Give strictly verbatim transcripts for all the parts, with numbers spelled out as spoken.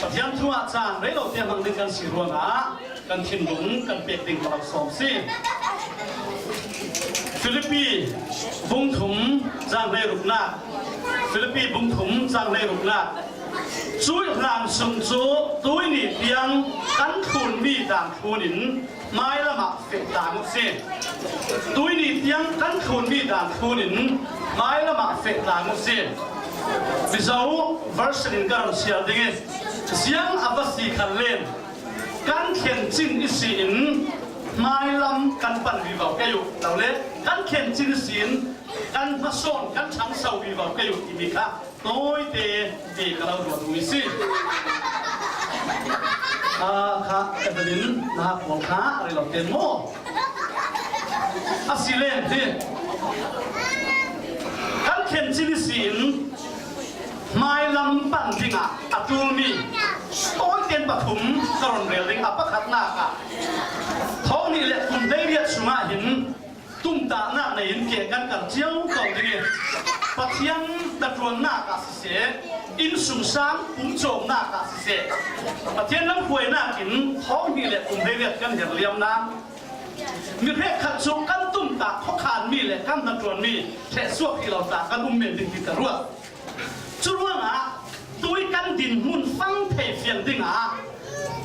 Pathian thu ah cang rei lo te hmang ding kan si ruangah kan thinlung kan pek ding ka lo sawm si. Filipi bung thum cang hleiruknak, Filipi bung thum cang hleiruknak. Cuih hlan sung cu tuihni tiang kan thlunmi dan thlun in mailam ah feh tlang uh si. Tuihni tiang kan thlunmi dan thlun in mailam ah feh tlang uh si. Mizo version in ka rak siar ding i, ziang a va si khan len kan thlen cin i si in mailam kan pan vivo kei uh lo le, kan thlen cin i si in kan hmasawn kan ṭhangso vivo kei uh timi kha tawite ti ka lo ruat uh i si. Aa, kha Evelyn, na pawl kha a rei lo ten maw? A si len hi. Kan thlen cin i si in hmailam pan dingah a ṭulmi tawiten pathum ka run rel ding. A pakhatnak ah thawng hnih le kum hleiriat sungah hin tumtahnak nei in ke kan kar cio ko ding i, Pathian hnaṭuannak ah siseh, innsungsang pumcawmnak ah siseh, Pathian lamhruainak in thawng hnih le kum hleiriat kan herh liamnak, mi hrekkhat cu kan tumtah khuakhanmi le kan hnaṭuanmi hrehsuak hrih lo tla kan um men ding ti ka ruat. Curuangah tui kan dinhmun fang thei fiang dingah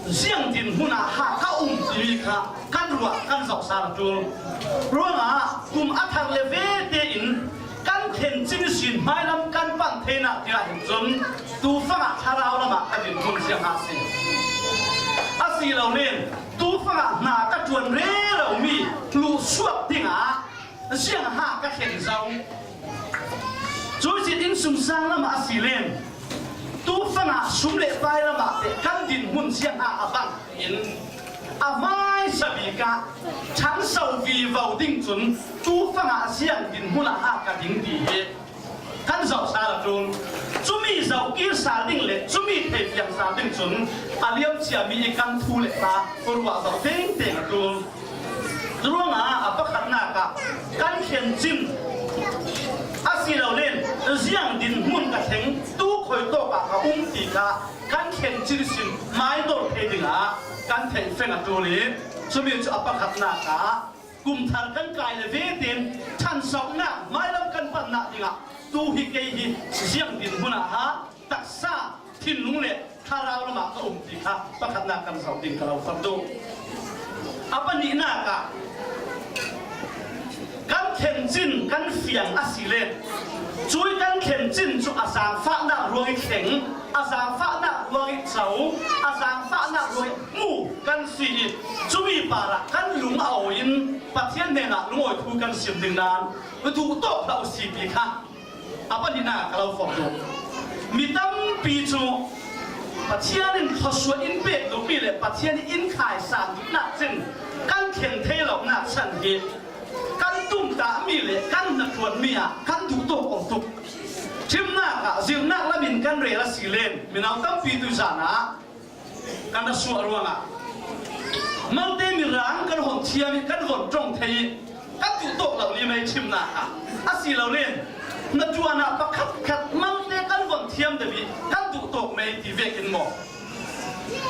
ziang dinhmun ah ha ka um timi kha kan ruah kan zoh sal a ṭul. Ruangah kum a thar le ve tein kan thlen cin ihsin hmailam kan pan theinak dingah hin cun tufangah thlarau lamah ka dinhmun ziang ha a si. A si lo len tufangah hna ka ṭuan reromi hluhsuak dingah ziang ha ka thlen zo. Cuih cin innsungsang lamah a si len tufangah sum le pai lamah te kan dinhmun ziang ha a bang in a hmaisa bik ah ṭhangso vivo ding cun tufangah ziang dinhmun ah ha ka ding ti hi kan zoh sal a ṭul. Cumi zoh kir sal ding le cumi theifiang sal ding cun a liamciami i kan thu le ta ruah zoh tengteng a ṭul. Curuangah a pakhatnak ah kan thlen cin a si lo len ziang dinhmun ka thleng, tu khuitawk ah ka um ti kha kan thlen cin sin mai dawr thei dingah kan theih feng a ṭul i, cumi cu a pakhatnak ah kum thar kan kai le ve tein ṭhansohnak hmailam kan pannak dingah tu hi kei hi ziang dinhmun ah ha taksa thinlung le thlarau lamah ka um ti kha pakhatnak kan zoh ding ka lo fak duh. A pahnihnak ah kan thlen cin kan fiang a si le cuih kan thlen cin cu a zaangfahnak ruang i thleng, a zaangfahnak ruang i co, a zaangfahnak ruang i hmu kan si i cumi parah kan lung a awi in Pathian hnenah lungawi thu kan sim ding nain duhtawk hlah u si ti kha a pahnihnak ka lo forh duh. Mi tampi cu Pathian in thluasuah in pek duhmi le Pathian in khaisan duhnak cin kan thlen thei lonak chan hi kan tumtahmi le kan hnaṭuanmi ah kan duhtawk awk tuk. Ṭhimnak ah zirnak lam in kan rel a si len mino tampi tu zan ah kan ra suah ruangah malte mirang kan von thiam i kan von ṭong thei i kan duhtawk lo limei ṭhimnak ah a si lo len hnaṭuan ah pakhatkhat malte kan von thiam deuh i kan duhtawk mei ti vekin maw?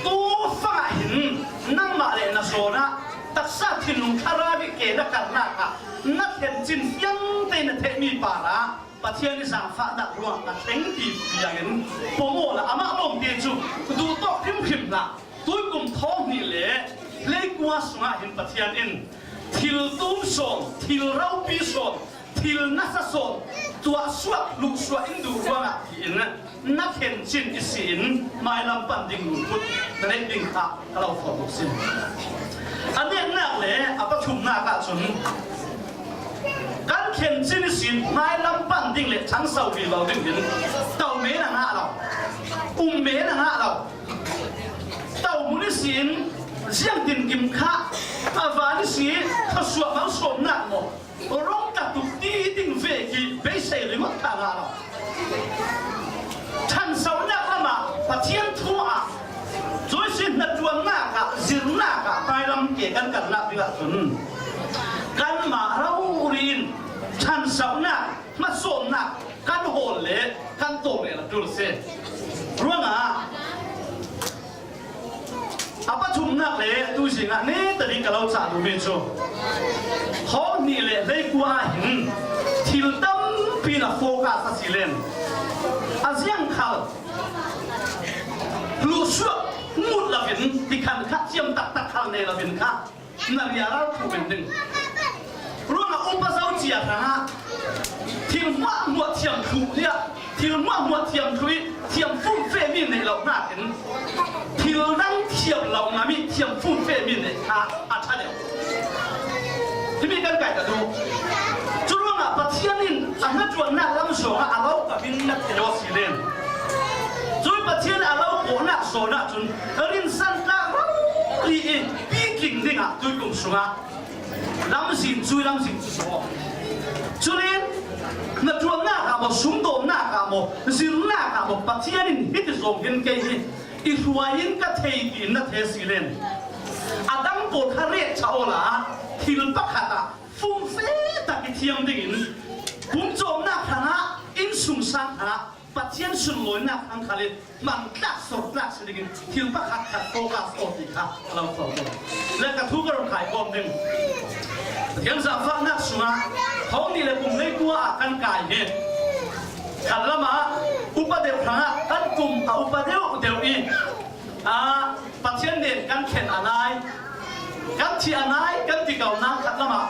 Tufangah hin nangmah le na zawn ah taksa thinlung thlarau i ke na karnak ah na thlen cin fiang tein na theihmi parah Pathian i zaangfahnak ruang a thleng ti fiangin pom awla amah lawmte cu duhtawk hrimhrim hlah. Tuikum thawng hnih le hleikua sungah hin Pathian in thil tum sawn, thil ropi sawn, thil nasa sawn tuahsuak, luhsuak in duh ruangah tiin na thlen cin i si in mailam pan ding lungput na neih ding kha ka lo forh tuk sin. A neknak le a pathumnak ahcun kan thlen cin i si in mailam pan ding le ṭhangso vivo ding hin to men a ngah lo, um men a ngah lo. To hmun i si in ziangtin kim kha a van i si i thluasuah malsawmnak maw? Rawng tla tuk ti ding ve hi beisei ringawt kha ngah lo. Ṭhansohnak lamah Pathian thu ah cuisin hnaṭuannak ah zirnak ah hmailam ke kan karnak dingah cun kanmah rori in ṭhansohnak, hmasawnnak kan hawl le kan tawm rel a ṭul a si. Ruangah Nak le tu zingah ne tadi ka lo cah duhmi cu, thawng hnih le hleikua ah hin thil tampi na focus a si len. A ziang khal hluhsuak ngut lo in tikhan kha thiam taktak khal nei lo in kha na rial thuk men ding. Ruangah upa zo cia hrangah thil hmuahhmuah thiam thluh liah, thil hmuahhmuah thiam thluh i thiam fumfehmi neih lo hnakin thil dang thiam lo ngam i thiam fumfehmi neih kha a ṭha deuh. Himi kan kai ka duh. Curuangah Pathian in a hnaṭuannak lam zongah a lo ka min na thei aw si len. Cui Pathian a lo kawhnak zawn ahcun rinsan tlak rori i pitling dingah tuikum sungah lamzin, cui lamzin cu zaw. Culin hnaṭuannak ah maw, sumdawmnak ah maw, zirnak ah maw, Pathian in hiti zong hin kei hi i hruai in ka thei tiin na thei si len. A dang pawl kha ret ṭha awla thil pakhat ah fumfe tak i thiam dingin pumcawmnak hrangah, innsungsang hrangah, Pathian sunlawinak hrang khal in hman tlak, sor tlak si dingin thil pakhat khat focus aw ti kha a lo fo ko. Le ka thu ka run khai kawm ding. Pathian zaangfahnak sungah thawng hnih le kum hleikua ah kan kai hi. Khat lamah upa deuh hrangah kan kum a upa deuh deuh i, aa, Pathian nen kan khen a nai, kan thih a nai, kan ti ko nak khat lamah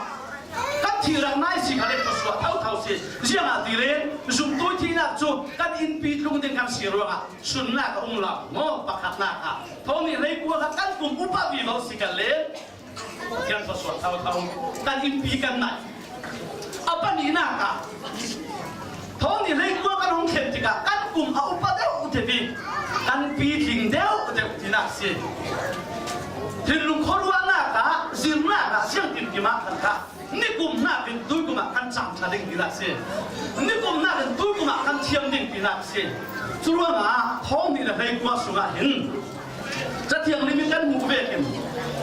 kan thih rak nai si kha le thluasuah thotho si. Ziangahtile zumtu thihnak cu kan innpi tlung ding kan si ruangah sunnak a um lo maw? Pakhatnak ah thawng hnih hleikua kha kan kum upa vivo si kha le Pathian thluasuah thotho kan innpi kan nai. A pahnihnak ah thawng hnih hleikua kan hung thlen tikah kan kum a upa deuh deuh i kan pitling deuh deuh tinak si. Thinlung khuaruahnak ah, zirnak ah, ziangtinkim ah kan kha. Nikum hnakin tuikum ah kan cam ṭha ding tinak si. Nikum hnakin tuikum ah kan thiam ding tinak si. Curuangah thawng hnih le hleikua sungah hin Cathiang lim in kan hmuh vekin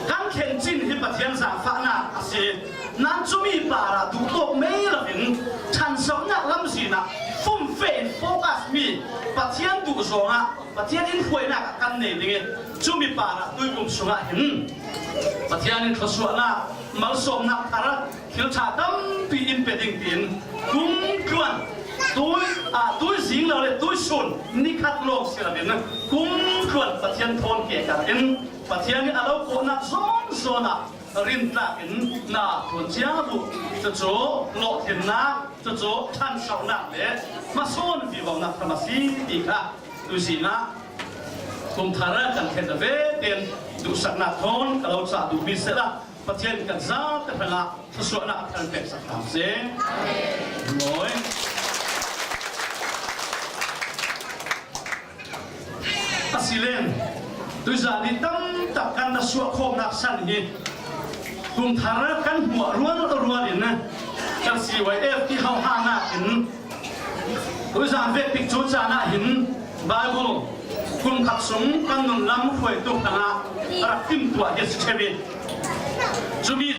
kan thlen cin hi Pathian zaangfahnak a si. Nan cumi parah duhtawk mei loin ṭhansohnak lamzin ah fumfe in focus mi Pathian duh zongah Pathian in hruainak ah kan nei ding i cumi parah tuikum sungah hin Pathian in thluasuahnak, malsawmnak thar, thil ṭha tampi in pe ding tiin kum tluan, tui, ah, tui zing lo le tui sun ni khat lawng si loin kum tluan Pathian thawn ke kar in Pathian in a lo kawhnak zawn zawn ah rintlak in na tuan cia bu. Cucu lawhthlennak, cucu ṭhansohnak le hmasawn vivonak hram a si ti kha tuzing ah kum thar kan thlen ve tein duhsaknak thawn ka lo cah duhmi sehla Pathian kan zate hrangah thluasuahnak a thar pek sak hram seh. Mawi. A si len, tuizan ni tam tak kan na suah khawmnak san hi kum thar kan hmuah rual rual in kan C Y F i hohahnak in tuizan vek tik cu caan ah hin Bible kum khat sung kan nun lam hruaitu hrangah a rak timtuah hi a si ṭheu i cumi